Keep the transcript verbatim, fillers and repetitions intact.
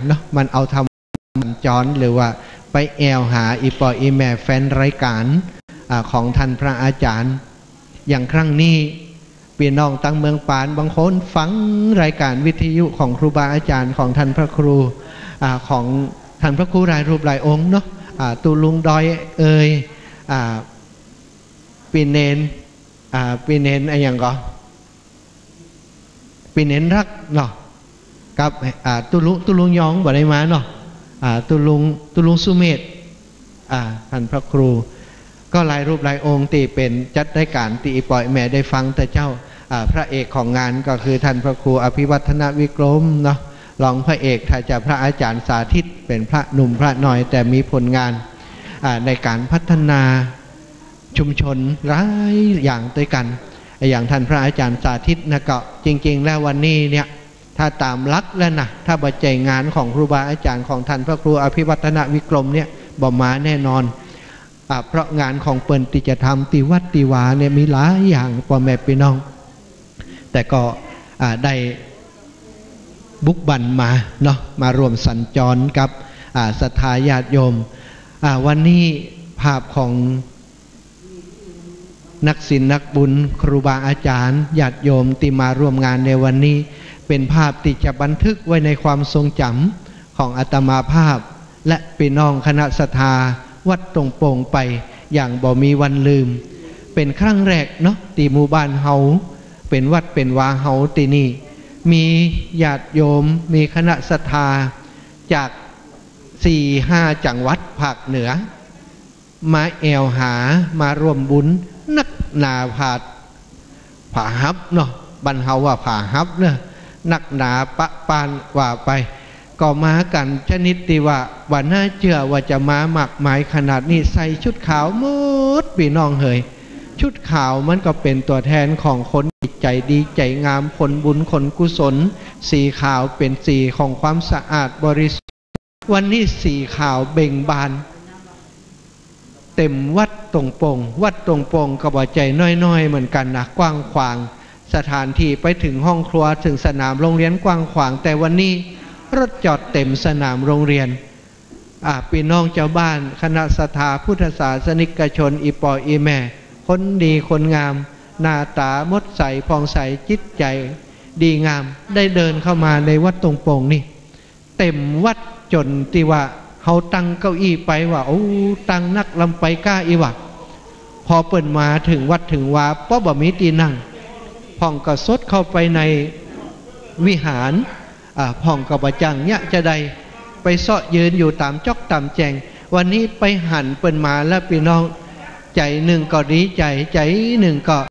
เนาะ มันเอาธรรมสัญจร หรือว่าไปแอ่วหาอี่ป้ออี่แม่แฟนรายก๋าน อ่า ของท่านพระอาจารย์ อย่างครั้งนี้ ปี้น้องตังเมืองปานบางคนฟังรายก๋านวิทยุของครูบาอาจารย์ของท่านพระครู อ่า ของท่านพระครูหลายรูปหลายองค์เนาะ อ่า ตุ๊ลุงดอยเอ่ย อ่า ปี้เณร อ่า ปี้เณรอะหยังก่อ ปี้เณรรักเนาะ กับ อ่า ตุ๊ลุง ตุ๊ลุงยองบ่ได้มาเนาะ อ่า ตุ๊ลุง ตุ๊ลุงสุเมธ อ่า ท่านพระครู ก็หลายรูปหลายองค์ตี้เป๋นจัดรายก๋านตี้อี่ป้ออี่แม่ได้ฟัง แต่เจ้า อ่า พระเอกของงานก็คือท่านพระครูอภิวัฒนวิกรมเนาะ รองพระเอก ถ้าจะพระอาจารย์สาธิต เป๋นพระหนุ่มพระน้อย แต่มีผลงาน อ่า ในก๋านพัฒนาชุมชนหลายอย่างตวยกั๋น อย่างท่านพระอาจารย์สาธิตนะ ก็จริงๆ แล้ววันนี้เนี่ย ถ้าต๋ามหลักแล้วนะ ถ้าบ่ใจ้งานของครูบาอาจารย์ของท่านพระครูอภิวัฒนวิกรมเนี่ย บ่มาแน่นอน อ่า เพราะงานของเปิ้นตี้จะทำตี้วัดตี้วาเนี่ยมีหลายอย่าง ป้อแม่ปี้น้อง แต่ก็ อ่า ได้บุกบั่นมาเนาะ มาร่วมสัญจรกับ อ่า ศรัทธาญาติโยม อ่า วันนี้ภาพของ นักศีลนักบุญ ครูบาอาจารย์ ญาติโยมตี้มาร่วมงานในวันนี้ เป๋นภาพตี้จะบันทึกไว้ในความทรงจ๋ำของอาตมาภาพ และปี้น้องคณะศรัทธาวัดตงโป่งไปอย่างบ่มีวันลืม เป๋นครั้งแรกเนาะ ตี้หมู่บ้านเฮา เป๋นวัดเป๋นวาเฮาตี้นี่ มีญาติโยม มีคณะศรัทธาจากสี่ห้าจังหวัดภาคเหนือ มาแอ่วหา มาร่วมบุญ นักหนาผาด ผาฮับเนาะ บ้านเฮาว่าผาฮับเนาะ นักหนาปะปานว่าไป ก็มากั๋นชนิดตี้ว่า บ่น่าเจื้อว่าจะมามากมายขนาดนี้ ใส่ชุดขาวหมด ปี้น้องเหย ชุดขาวมันก็เป๋นตั๋วแทนของคนจิตใจ๋ดีใจ๋งาม คนบุญคนกุศล สีขาวเป๋นสีของความสะอาดบริสุทธิ์ วันนี้สีขาวเบ่งบาน เต็มวัดตงโป่ง วัดตงโป่งก็บ่ใจ้น้อยๆ เหมือนกั๋นนะ กว้างขวาง สถานที่ไปเถิงห้องครัว เถิงสนามโรงเรียนกว้างขวาง แต่วันนี้รถจอดเต็มสนามโรงเรียน อ่า ปี้น้องจาวบ้าน คณะศรัทธาพุทธศาสนิกชน อี่ป้ออี่แม่ คนดีคนงาม หน้าต๋าหมดใสผ่องใส จิตใจ๋ดีงาม ได้เดินเข้ามาในวัดตงโป่งนี่ เต็มวัดจ๋นตี้ว่าเฮาตั้งเก้าอี้ไปว่า โอ้ ตั้งนักลำไปก้าอี้วะ พอเปิ้นมาเถิงวัดเถิงวา ป๊อบ่มีตี้นั่ง พ่องก็ซดเข้าไปในวิหาร อ่า พ่องก็บ่จั้งเยียะจาใด ไปเซาะยืนอยู่ต๋ามจ๊อกต๋ามแจง วันนี้ไปหันเปิ้นมาแล้วปี้น้อง ใจ๋นึ่งก็ดีใจ๋ ใจ๋นึ่งก็